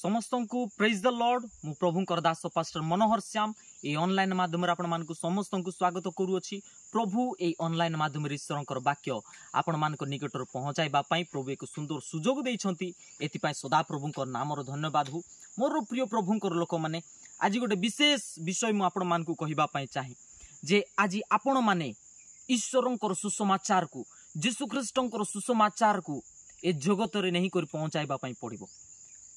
ସମସ୍ତଙ୍କୁ ପ୍ରେଜ୍ ଦ ଲର୍ଡ। ମୁଁ ପ୍ରଭୁଙ୍କର ଦାସ ପାଷ୍ଟର ମନୋହର ଶ୍ୟାମ ଏଇ ଅନଲାଇନ୍ ମାଧ୍ୟମରେ ଆପଣମାନଙ୍କୁ ସମସ୍ତଙ୍କୁ ସ୍ୱାଗତ କରୁଅଛି। ପ୍ରଭୁ ଏଇ ଅନଲାଇନ୍ ମାଧ୍ୟମରେ ଈଶ୍ୱରଙ୍କର ବାକ୍ୟ ଆପଣମାନଙ୍କ ନିକଟରେ ପହଞ୍ଚାଇବା ପାଇଁ ପ୍ରଭୁ ଏକ ସୁନ୍ଦର ସୁଯୋଗ ଦେଇଛନ୍ତି। ଏଥିପାଇଁ ସଦାପ୍ରଭୁଙ୍କ ନାମର ଧନ୍ୟବାଦ ହଉ। ମୋର ପ୍ରିୟ ପ୍ରଭୁଙ୍କର ଲୋକମାନେ, ଆଜି ଗୋଟେ ବିଶେଷ ବିଷୟ ମୁଁ ଆପଣମାନଙ୍କୁ କହିବା ପାଇଁ ଚାହେଁ ଯେ ଆଜି ଆପଣମାନେ ଈଶ୍ୱରଙ୍କର ସୁସମାଚାରକୁ, ଯୀଶୁଖ୍ରୀଷ୍ଟଙ୍କର ସୁସମାଚାରକୁ ଏ ଜଗତରେ ନେଇକରି ପହଞ୍ଚାଇବା ପାଇଁ ପଡ଼ିବ।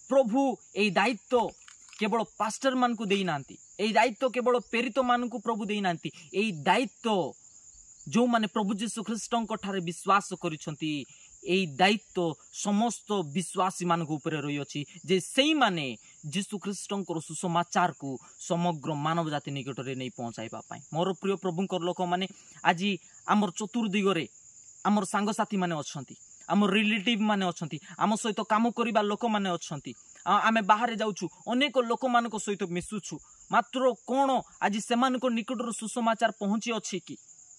ପ୍ରଭୁ ଏଇ ଦାୟିତ୍ୱ କେବଳ ପାଷ୍ଟରମାନଙ୍କୁ ଦେଇନାହାନ୍ତି, ଏଇ ଦାୟିତ୍ୱ କେବଳ ପ୍ରେରିତମାନଙ୍କୁ ପ୍ରଭୁ ଦେଇନାହାନ୍ତି। ଏଇ ଦାୟିତ୍ୱ ଯେଉଁମାନେ ପ୍ରଭୁ ଯୀଶୁ ଖ୍ରୀଷ୍ଟଙ୍କ ଠାରେ ବିଶ୍ୱାସ କରିଛନ୍ତି, ଏଇ ଦାୟିତ୍ୱ ସମସ୍ତ ବିଶ୍ୱାସୀମାନଙ୍କ ଉପରେ ରହିଅଛି ଯେ ସେଇମାନେ ଯୀଶୁ ଖ୍ରୀଷ୍ଟଙ୍କର ସୁସମାଚାରକୁ ସମଗ୍ର ମାନବ ଜାତି ନିକଟରେ ନେଇ ପହଞ୍ଚାଇବା ପାଇଁ। ମୋର ପ୍ରିୟ ପ୍ରଭୁଙ୍କର ଲୋକମାନେ, ଆଜି ଆମର ଚତୁର୍ଦିଗରେ ଆମର ସାଙ୍ଗସାଥିମାନେ ଅଛନ୍ତି, ଆମ ରିଲେଟିଭ୍ ମାନେ ଅଛନ୍ତି, ଆମ ସହିତ କାମ କରିବା ଲୋକମାନେ ଅଛନ୍ତି। ଆମେ ବାହାରେ ଯାଉଛୁ, ଅନେକ ଲୋକମାନଙ୍କ ସହିତ ମିଶୁଛୁ। ମାତ୍ର କ'ଣ ଆଜି ସେମାନଙ୍କ ନିକଟରୁ ସୁସମାଚାର ପହଞ୍ଚି ଅଛି କି?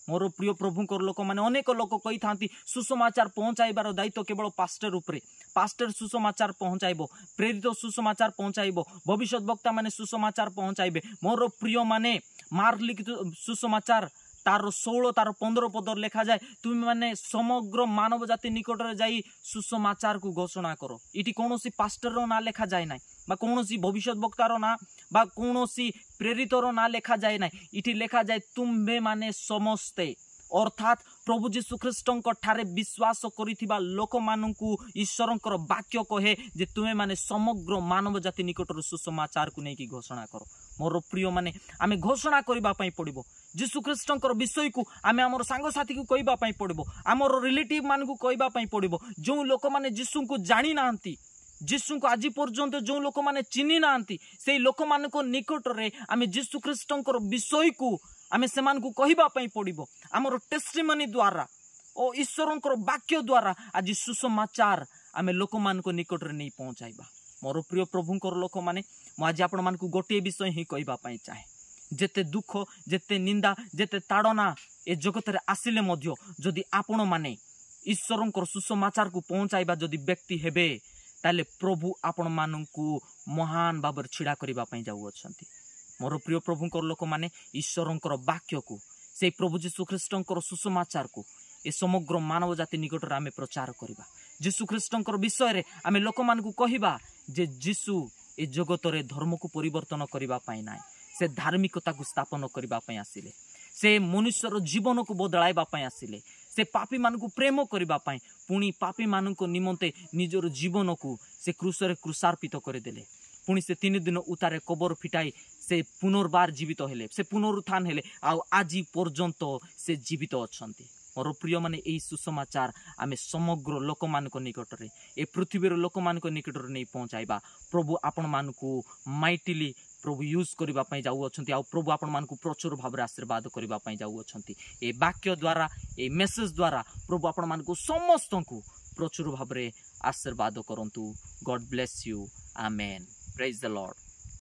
ମୋର ପ୍ରିୟ ପ୍ରଭୁଙ୍କର ଲୋକମାନେ, ଅନେକ ଲୋକ କହିଥାନ୍ତି ସୁସମାଚାର ପହଞ୍ଚାଇବାର ଦାୟିତ୍ୱ କେବଳ ପାଷ୍ଟର ଉପରେ। ପାଷ୍ଟର ସୁସମାଚାର ପହଞ୍ଚାଇବ, ପ୍ରେରିତ ସୁସମାଚାର ପହଞ୍ଚାଇବ, ଭବିଷ୍ୟତ ବକ୍ତାମାନେ ସୁସମାଚାର ପହଞ୍ଚାଇବେ। ମୋର ପ୍ରିୟମାନେ, ମାର୍କ ଲିଖିତ ସୁସମାଚାର ତାର 16 ତାର 15 ପଦରେ ଲେଖାଯାଏ, ତୁମେମାନେ ସମଗ୍ର ମାନବ ଜାତି ନିକଟରେ ଯାଇ ସୁସମାଚାରକୁ ଘୋଷଣା କର। ଏଠି କୌଣସି ପାଷ୍ଟରର ନାଁ ଲେଖାଯାଏ ନାହିଁ ବା କୌଣସି ଭବିଷ୍ୟତ ବକ୍ତାର ନାଁ ବା କୌଣସି ପ୍ରେରିତର ନାଁ ଲେଖାଯାଏ ନାହିଁ। ଏଠି ଲେଖାଯାଏ ତୁମ୍ଭେମାନେ ସମସ୍ତେ, ଅର୍ଥାତ୍ ପ୍ରଭୁ ଯୀଶୁ ଖ୍ରୀଷ୍ଟଙ୍କ ଠାରେ ବିଶ୍ୱାସ କରିଥିବା ଲୋକମାନଙ୍କୁ ଈଶ୍ୱରଙ୍କର ବାକ୍ୟ କହେ ଯେ ତୁମେମାନେ ସମଗ୍ର ମାନବ ଜାତି ନିକଟରୁ ସୁସମାଚାରକୁ ନେଇକି ଘୋଷଣା କର। ମୋର ପ୍ରିୟମାନେ, ଆମେ ଘୋଷଣା କରିବା ପାଇଁ ପଡ଼ିବ ଯୀଶୁ ଖ୍ରୀଷ୍ଟଙ୍କର ବିଷୟକୁ। ଆମେ ଆମର ସାଙ୍ଗସାଥିକୁ କହିବା ପାଇଁ ପଡ଼ିବ, ଆମର ରିଲେଟିଭ୍ ମାନଙ୍କୁ କହିବା ପାଇଁ ପଡ଼ିବ। ଯେଉଁ ଲୋକମାନେ ଯୀଶୁଙ୍କୁ ଜାଣିନାହାନ୍ତି, ଯୀଶୁଙ୍କୁ ଆଜି ପର୍ଯ୍ୟନ୍ତ ଯେଉଁ ଲୋକମାନେ ଚିହ୍ନି ନାହାନ୍ତି, ସେଇ ଲୋକମାନଙ୍କ ନିକଟରେ ଆମେ ଯୀଶୁ ଖ୍ରୀଷ୍ଟଙ୍କର ବିଷୟକୁ ଆମେ ସେମାନଙ୍କୁ କହିବା ପାଇଁ ପଡ଼ିବ। ଆମର ଟେଷ୍ଟିମନି ଦ୍ୱାରା ଓ ଈଶ୍ୱରଙ୍କର ବାକ୍ୟ ଦ୍ୱାରା ଆଜି ସୁସମାଚାର ଆମେ ଲୋକମାନଙ୍କ ନିକଟରେ ନେଇ ପହଞ୍ଚାଇବା। ମୋର ପ୍ରିୟ ପ୍ରଭୁଙ୍କର ଲୋକମାନେ, ମୁଁ ଆଜି ଆପଣମାନଙ୍କୁ ଗୋଟିଏ ବିଷୟ ହିଁ କହିବା ପାଇଁ ଚାହେଁ। ଯେତେ ଦୁଃଖ, ଯେତେ ନିନ୍ଦା, ଯେତେ ତାଡ଼ନା ଏ ଜଗତରେ ଆସିଲେ ମଧ୍ୟ ଯଦି ଆପଣମାନେ ଈଶ୍ୱରଙ୍କର ସୁସମାଚାରକୁ ପହଞ୍ଚାଇବା ଯଦି ବ୍ୟକ୍ତି ହେବେ, ତାହେଲେ ପ୍ରଭୁ ଆପଣମାନଙ୍କୁ ମହାନ ଭାବରେ ଛିଡ଼ା କରିବା ପାଇଁ ଯାଉଅଛନ୍ତି। ମୋର ପ୍ରିୟ ପ୍ରଭୁଙ୍କର ଲୋକମାନେ, ଈଶ୍ୱରଙ୍କର ବାକ୍ୟକୁ, ସେଇ ପ୍ରଭୁ ଯୀଶୁ ଖ୍ରୀଷ୍ଟଙ୍କର ସୁସମାଚାରକୁ ଏ ସମଗ୍ର ମାନବ ଜାତି ନିକଟରେ ଆମେ ପ୍ରଚାର କରିବା। ଯୀଶୁ ଖ୍ରୀଷ୍ଟଙ୍କର ବିଷୟରେ ଆମେ ଲୋକମାନଙ୍କୁ କହିବା ଯେ ଯୀଶୁ ଏ ଜଗତରେ ଧର୍ମକୁ ପରିବର୍ତ୍ତନ କରିବା ପାଇଁ ନାହିଁ, ସେ ଧାର୍ମିକତାକୁ ସ୍ଥାପନ କରିବା ପାଇଁ ଆସିଲେ। ସେ ମନୁଷ୍ୟର ଜୀବନକୁ ବଦଳାଇବା ପାଇଁ ଆସିଲେ। ସେ ପାପୀମାନଙ୍କୁ ପ୍ରେମ କରିବା ପାଇଁ, ପୁଣି ପାପୀମାନଙ୍କ ନିମନ୍ତେ ନିଜର ଜୀବନକୁ ସେ କ୍ରୁଶରେ କ୍ରୁଶାର୍ପିତ କରିଦେଲେ। ପୁଣି ସେ 3 ଦିନ ଉତ୍ତାରେ କବର ଫିଟାଇ ସେ ପୁନର୍ବାର ଜୀବିତ ହେଲେ, ସେ ପୁନରୁତ୍ଥାନ ହେଲେ, ଆଉ ଆଜି ପର୍ଯ୍ୟନ୍ତ ସେ ଜୀବିତ ଅଛନ୍ତି। ମୋର ପ୍ରିୟମାନେ, ଏହି ସୁସମାଚାର ଆମେ ସମଗ୍ର ଲୋକମାନଙ୍କ ନିକଟରେ, ଏ ପୃଥିବୀର ଲୋକମାନଙ୍କ ନିକଟରେ ନେଇ ପହଞ୍ଚାଇବା। ପ୍ରଭୁ ଆପଣମାନଙ୍କୁ ମାଇଟିଲି ପ୍ରଭୁ ୟୁଜ୍ କରିବା ପାଇଁ ଯାଉଅଛନ୍ତି, ଆଉ ପ୍ରଭୁ ଆପଣମାନଙ୍କୁ ପ୍ରଚୁର ଭାବରେ ଆଶୀର୍ବାଦ କରିବା ପାଇଁ ଯାଉଅଛନ୍ତି। ଏ ବାକ୍ୟ ଦ୍ୱାରା, ଏ ମେସେଜ ଦ୍ୱାରା ପ୍ରଭୁ ଆପଣମାନଙ୍କୁ ସମସ୍ତଙ୍କୁ ପ୍ରଚୁର ଭାବରେ ଆଶୀର୍ବାଦ କରନ୍ତୁ। God bless you. Amen. Praise the Lord.